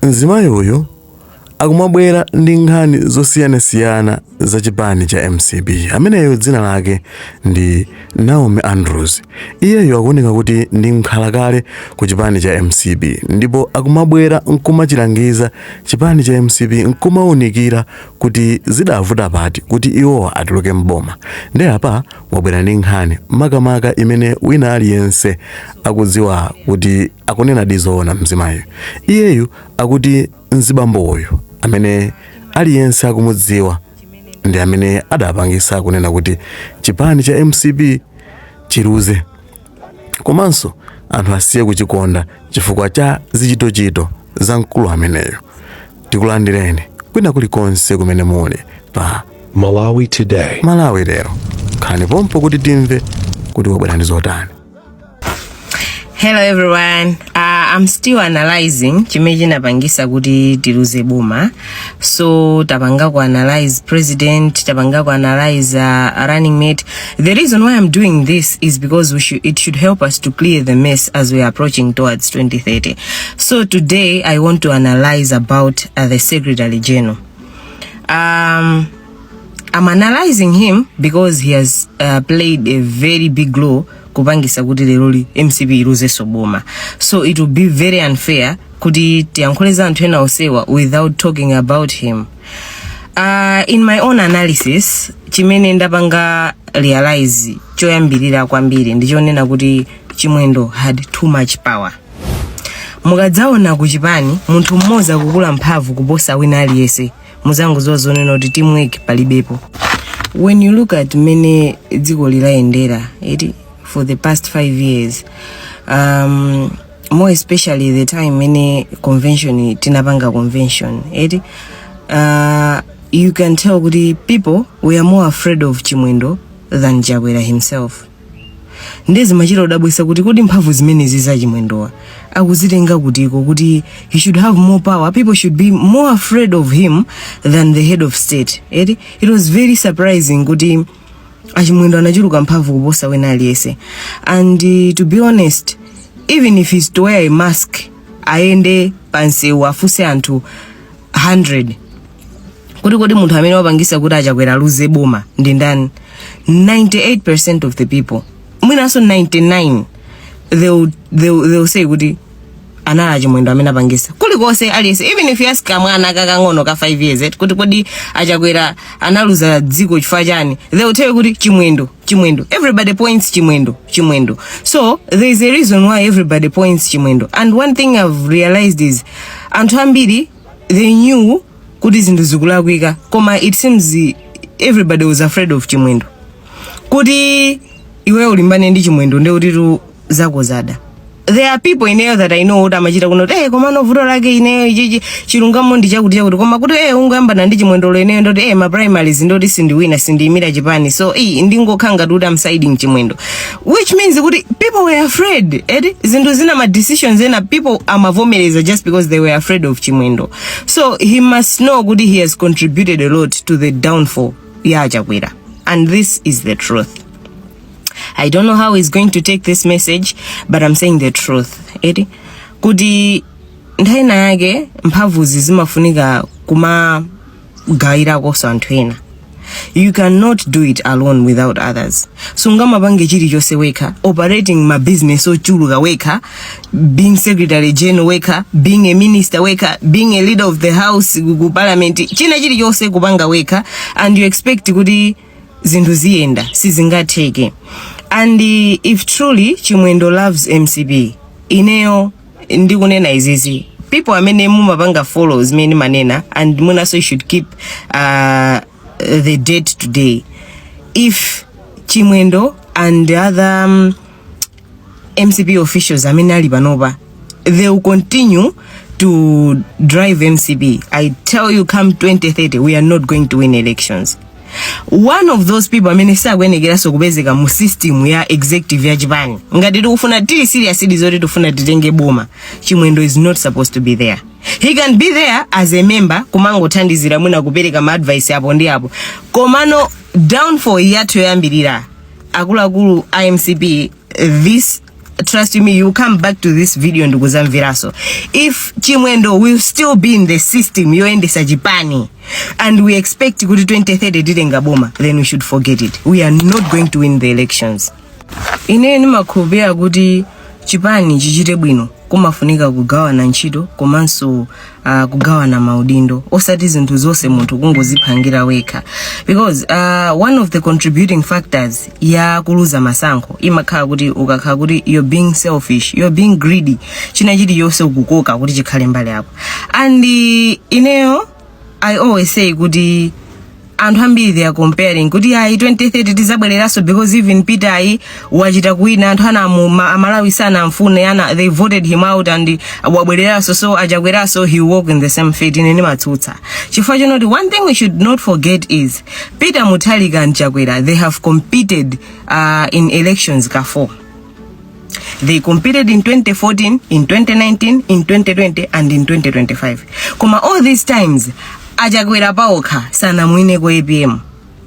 Mzimayi uyu akumabwera ndi nkhani zosiyanasiyana za chipani cha MCP. Ameneyo dzina lake ndi Naomi Andrews. Iyeyo akuoneka kuti ndi mkhalakale ku chipani cha MCP, ndipo akumabwera nkumachilangiza chipani cha MCP, nkumawunikira kuti zidavuta pati kuti iwowa atuluke mboma. Ndi apa wabwera ndi nkhani makamaka imene wina aliyense akudziwa kuti akunena zoona mzimayo. Iyeyu akuti mzibambo uyu amene aliyense akumudziwa ndi amene adapangisa kunena kuti chipani cha MCP chiluze, komanso anthu asiye kuchikonda chifukwa cha zichitochito za mkulu ameneyo. Tikulandireni kwina kulikonse kumene muli pa Malawi Today. Malawi Lero. Khalani pompo kuti timve kuti wabwera ndi zotani. Hello everyone. I'm still analyzing chimene chinapangisa kuti tiluze boma. So tapanga ku analyze president, tapanga ku analyze running mate. The reason why I'm doing this is because it should help us to clear the mess as we are approaching towards 2030. So today I want to analyze about the Secretary General. I'm analyzing him because he has played a very big role kupangisa kuti leroli MCP iluzenso boma. So it will be very unfair kuti tiyankhule za anthu ena onsewa without talking about him. In my own analysis, chimene ndapanga realize choyambirira kwambiri ndichonena kuti Chimwendo had too much power. Mukadzaona kuchipani munthu mmodzi akukula mphamvu kuposa wina aliyense, muzangoziwa zonena kuti teamwork palibepo. When you look at mmene dziko lilayendera eti for the past 5 years, more especially the time mene convention tinapanga convention eti, you can tell kuti people were more afraid of Chimwendo than Chakwera himself. Ndiye zimachita kudabwisa kuti kodi mphamvu zimenezi za Chimwendowa akuzitenga kutiko, kuti he should have more power, people should be more afraid of him than the head of state eti? It was very surprising kuti aChimwendo anachuluka mphamvu kuposa wina aliyense. And to be honest, even if he's to wear a mask, ayende pansewu, afuse anthu 100 kuti kodi munthu amene wapangisa kuti aChakwera aluze boma ndi ndani, 98% of the people, mwinanso 99, they will say kuti anali aChimwendo amene apangisa. Kulikonse aliyense, even if you ask kamwana kakang'ono ka 5 years eh, kuti kodi aChakwera analuza dziko chifukwa chani, they will tell you kuti Chimwendo, Chimwendo. Everybody points Chimwendo, Chimwendo. So there is a reason why everybody points Chimwendo. And one thing I've realized is anthu ambiri, they knew kuti zinthu zikulakwika, koma it seems everybody was afraid of Chimwendo. Kuti iweyo ulimbane ndi Chimwendo, ndi kuti tu zako zada. There are people ineyo that I know kuti amachita kuno kuti komano vuto lake ineyo ichichi chilungamo ndi chakuti chakuti, koma kuti ungoyambana ndi Chimwendolo, ineyo ndoti ma primaries ndoti sindiwina, sindiyimira chipani, so ndingokhala ngati kuti I'm siding Chimwendo, which means kuti people were afraid eti. Zinthu zina, ma decisions ena, people amavomereza just because they were afraid of Chimwendo. So he must know kuti he has contributed a lot to the downfall ya Chakwera, and this is the truth. I don't know how he's going to take this message, but I'm saying the truth. Eti kuti nthawi ina yake mphamvuzi zimafunika kumagawirakonso anthu ena. You cannot do it alone without others. Sungamapange chilichonse wekha, operating ma business ochuluka wekha, being secretary general wekha, being a minister wekha, being a leader of the house ku parliament, china chilichonse kupanga wekha, and you expect kuti zinthu ziyenda? Sizingatheke. And if truly Chimwendo loves MCP, ineyo ndikunena izizi, people amene mumapanga follow zimene manena, and mwinaso you should keep the date today, if Chimwendo and other MCP officials amene ali panopa, they will continue to drive MCP, I tell you, come 2030 we are not going to win elections. One of those people amene sakuyenekeranso kupezeka mu system ya executive ya chipani, ngati tikufuna, tili serious zoti tifuna titenge boma, Chimwendo is not supposed to be there. He can be there as a member, kumangothandizira, mwina kupereka ma advice apo ndi apo. Komano downfall yathu yoyambirira, akuluakulu a MCP, this Trust me, you come back to this video ndikuzamveraso. If Chimwendo will still be in the system yoyendesa chipani and we expect kuti 2030 titenga boma, then we should forget it. We are not going to win the elections. Ine ndimakhulupirira kuti chipani chichite bwino kumafunika kugawana ntchito komanso kugawana maudindo, osati zinthu zonse munthu kungoziphangira wekha, because one of the contributing factors ya kuluza masankho imakhala kuti ukakhala kuti you're being selfish, you're being greedy, china chilichonse ukukoka kuti chikhale mbali yako. And ineyo I always say kuti anthu ambiri, they are comparing kuti ayi, 2030 tizabwereranso, because even Peter ayi wachita kuwina, anthu anamu Amalawi sanamfune ana, they voted him out and wabwereranso, so Achakweraso he walk in the same fate. Ine ndimatsutsa chifukwa chonoti one thing we should not forget is Peter Mutharika and Chakwera, they have competed in elections ka 4. They competed in 2014, in 2019, in 2020 and in 2025. Koma all these times Achakwera paokha sanamwineko APM.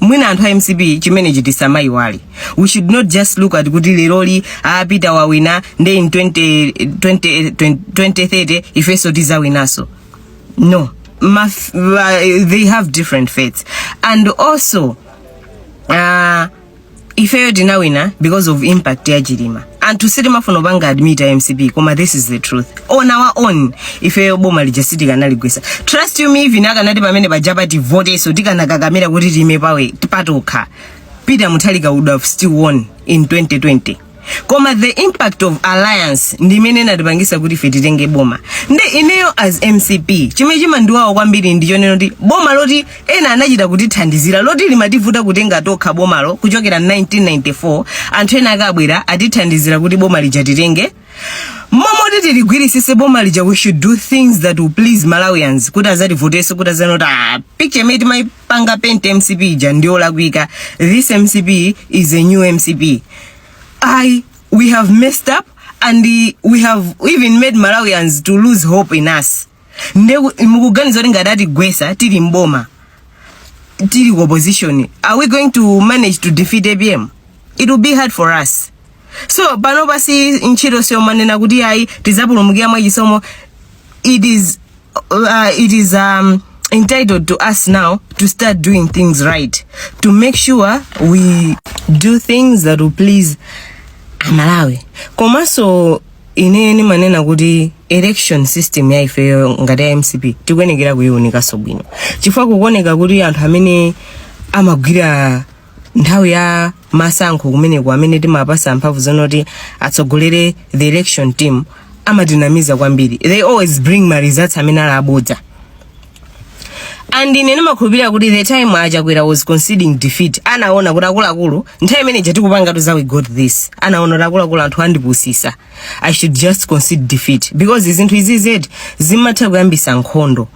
Mwina anthu a MCP chimene chitisamayiwale. We should not just look at kuti leroli apita wawina, nde in 20, 20, 2030 ifenso tizawinaso. No. They have different fates. And also ifeyo tinawina because of impact ya Chilima. Anthu sitimafuna kupanga admit a MCP, koma this is the truth. On our own, ifeyo boma lija sitikanaligwesa. Trust you me, even akanati pamene pajapa tivoteso, tikanakakamira kuti time pawe patokha, Peter Mutharika would have still won in 2020. Koma the impact of alliance ndi imene inatipangisa kuti ife titenge boma. Nde ineyo as MCP, chimene chimandiwawa kwambiri ndi chonena kuti boma loti ena anachita kutithandizira, loti limativuta kutenga tokha bomalo kuchokera 1994, anthu ena akabwera atithandizira kuti boma lija titenge, momoti tiligwirisise boma lija, we should do things that will please Malawians kuti azativoteso, kuti azanoti, "Ah, picture imene timayipanga paint MCP ija ndiyolakwika. This MCP is a new MCP." We have messed up and we have even made Malawians to lose hope in us. Nde mukuganiza kuti ngati atigwesa tili mboma, tili ku opposition, are we going to manage to defeat APM? It will be hard for us. So pano pasi ntchito siyomanena kuti ayi, tizapulumukira mwachisomo. It is entitled to us now to start doing things right, to make sure we do things that will please Amalawi. Komanso ine ndimanena kuti election system ya ifeyo ngati ya MCP tikuyenekera kuyiwunikanso bwino, chifukwa kukuoneka kuti anthu amene amagwira nthawi ya masankho kumeneko, amene timapasa mphamvu zonoti atsogolere the election team, amatinamiza kwambiri. They always bring ma results amene ali abodza. And ine ndimakhulupirira kuti the time Achakwera was conceding defeat, anaona kuti akuluakulu, nthawi imene tikupanga za we got this, anaona kuti akuluakulu, anthu andipusisa, I should just concede defeat, because zinthu izi zedi zimatha kuyambisa nkhondo,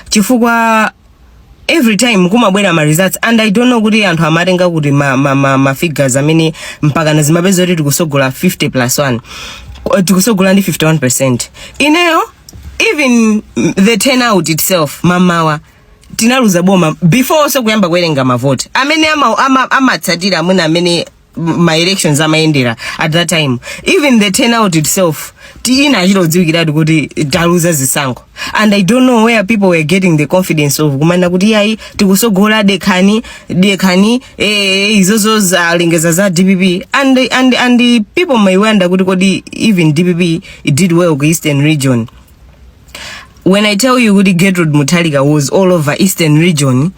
chifukwa every time kumabwera ma results and I don't know kuti anthu amatenga kuti ma figures amene mpakana zimapeza kuti tikusogola 50 plus 1, tikusogola ndi 51%. Ineyo, even the turnout itself, mamawa tinaluza boma before also kuyamba kuwerenga mavoti. Amene amatsatira amene amene ma elections amayendera at that time, even the turnout itself ina achitodziwikiratu kuti taluza zisankho. And I don't know where people were getting the confidence of kumana kuti yayi, tikusogola, dekhani dekhani, izozo zalengeza za DPP. And people may wonder kuti kodi even DPP did well ku Eastern Region? When I tell you kuti Gertrude Mutharika was all over Eastern Region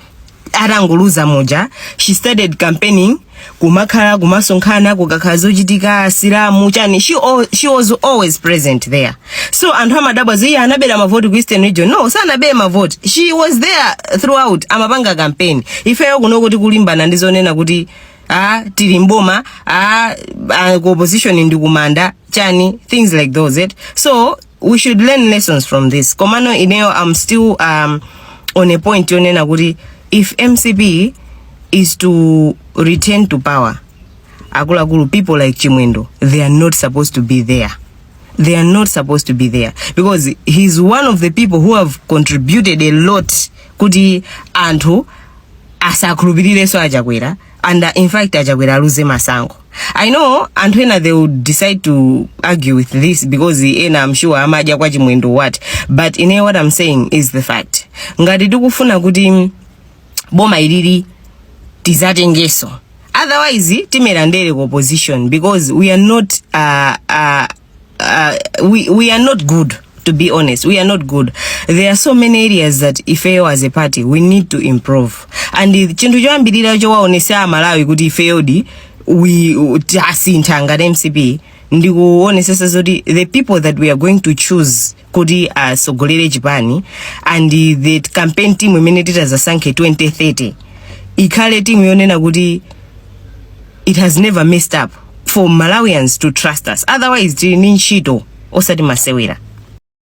atangoluza muja, she started campaigning, kumakhala kumasonkhana, kukakhala zochitika asilamu chani, she was always present there. So anthu amadabwa ziya anabera mavoti ku Eastern Region. No, sanabere mavoti. She was there throughout, amapanga campaign. Ifeyo kuno kuti kulimbana ndizonena kuti ah, tili mboma, ah, ku opposition ndi kumanda chani, things like those, it. So we should learn lessons from this. Komano ineyo I'm still on a point yonena kuti if MCP is to return to power, akuluakulu, people like Chimwendo, they are not supposed to be there. They are not supposed to be there because he's one of the people who have contributed a lot kuti anthu asakhulupirirenso Achakwera and in fact Achakwera aluze masankho. I know anthu ena, they would decide to argue with this because ena, I'm sure, amadya kwa Chimwendo, what, but ine what I'm saying is the fact. Ngati tikufuna kuti boma ilili tizatengeso, otherwise timera ndere ku opposition because we are not we are not good. To be honest, we are not good. There are so many areas that ifeyo as a party we need to improve, and chinthu choyambirira chowaonesa Amalawi kuti ifeyodi we tasintha ngati MCP ndikuonesesa zoti the people that we are going to choose kuti asogolere chipani and the campaign team imene titazasankhe 2030 ikhale team yonena kuti it has never messed up, for Malawians to trust us. Otherwise tili ndi ntchito, osati masewera.